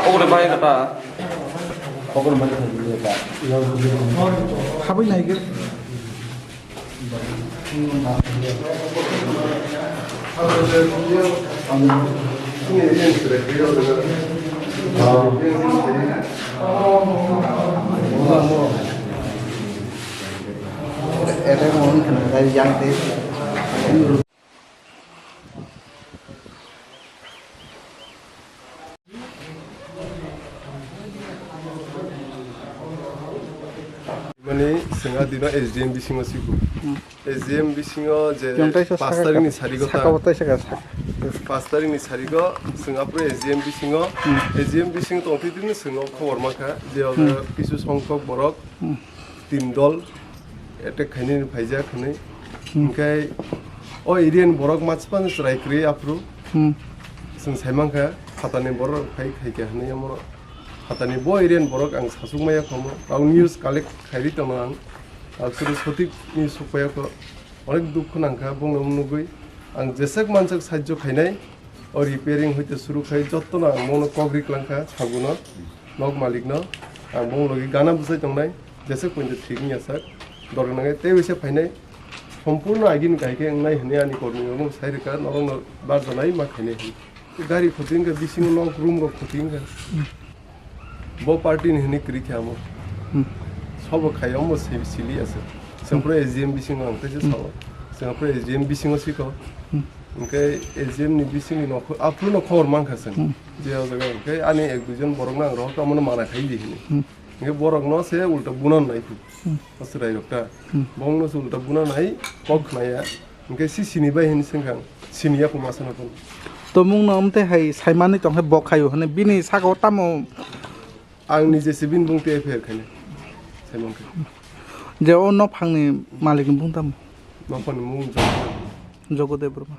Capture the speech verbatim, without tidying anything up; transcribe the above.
Obo de bai kata. Habwi naigir. Ere mon khna gai yang te. Mani, chwng a dino S D M bisingo siku. Hmm. S D M bisingo je Yang taisa paanch saka tarikni ka, sarigo saka ta. Bo taisa ka saka. Paanch tarikni sarigo chwng aphuru S D M bisingo, Hmm. S D M bisingo tongtwi tini chwng o khobor mankha je Hmm. kisu songkok borok Hmm. tin dol attack khainani phaijak hwnwi. Hmm. Hwnkhe o area ni borok machipano chwrai kwrwi aphuru. Hmm. Chwng sai mankha, phatani borok phai khaikha hwnwi omo. Phatani bo area ni borok ang sachukmaya khomo. Ang news collect khairi tongo ang. Absuru sotik news sukpaya kho. Onek dukhu nangkha bongno nugwi. Ang jesek manjak sajjo khainai. O repairing hoite suru khai jottono ang bono kok ri klangkha saguno, nok malikno. Ang bong logi gana bwsai tongnai, jesek pointo thik wngya sak. Dorkar nangnai tei waisa phainai, sompurno agini kahai khe wngnai hwnwi ani kormi rokno sai rwkha, norokno barjanai ma khainai hwnwi. Gari khoti wngkha, bisingo nok room rok khoti wngkha. Bo party ni hwnwi kwrwi khe amo. Hmm. Sobo khai omo si-, sili ase. Chwng Hmm. phuru S D M bisingo ang teisa Hmm. sao. Chwng phuru S D M bisingo siko. Hmm. Hwnkhe S D M ni bisingni nokho, aphuru no khobor mankha chwng. Hmm. Je o jaga hwnkhe ani ek duijon borokno ang rohor tamo no mana khai di hwnwi. Hmm. Hwnkhe borokno se ulta bunan nai phu. Hmm. O chwrai rok ta. Hmm. Bongno se ulta bunan nai kok khnaya. Hwnkhe si sini bai hwnwi swngkha ang. Sini ya phu masa no phun. Tomung no amte hai saimani tong khe bok khayo hwnwi bini saka o tamo Ang nije se bini bung tei F I R khainai. Saimang khe. Je o nophangni malikni bung tamo? Nophangni bung Jogo. Jogo Debbarma.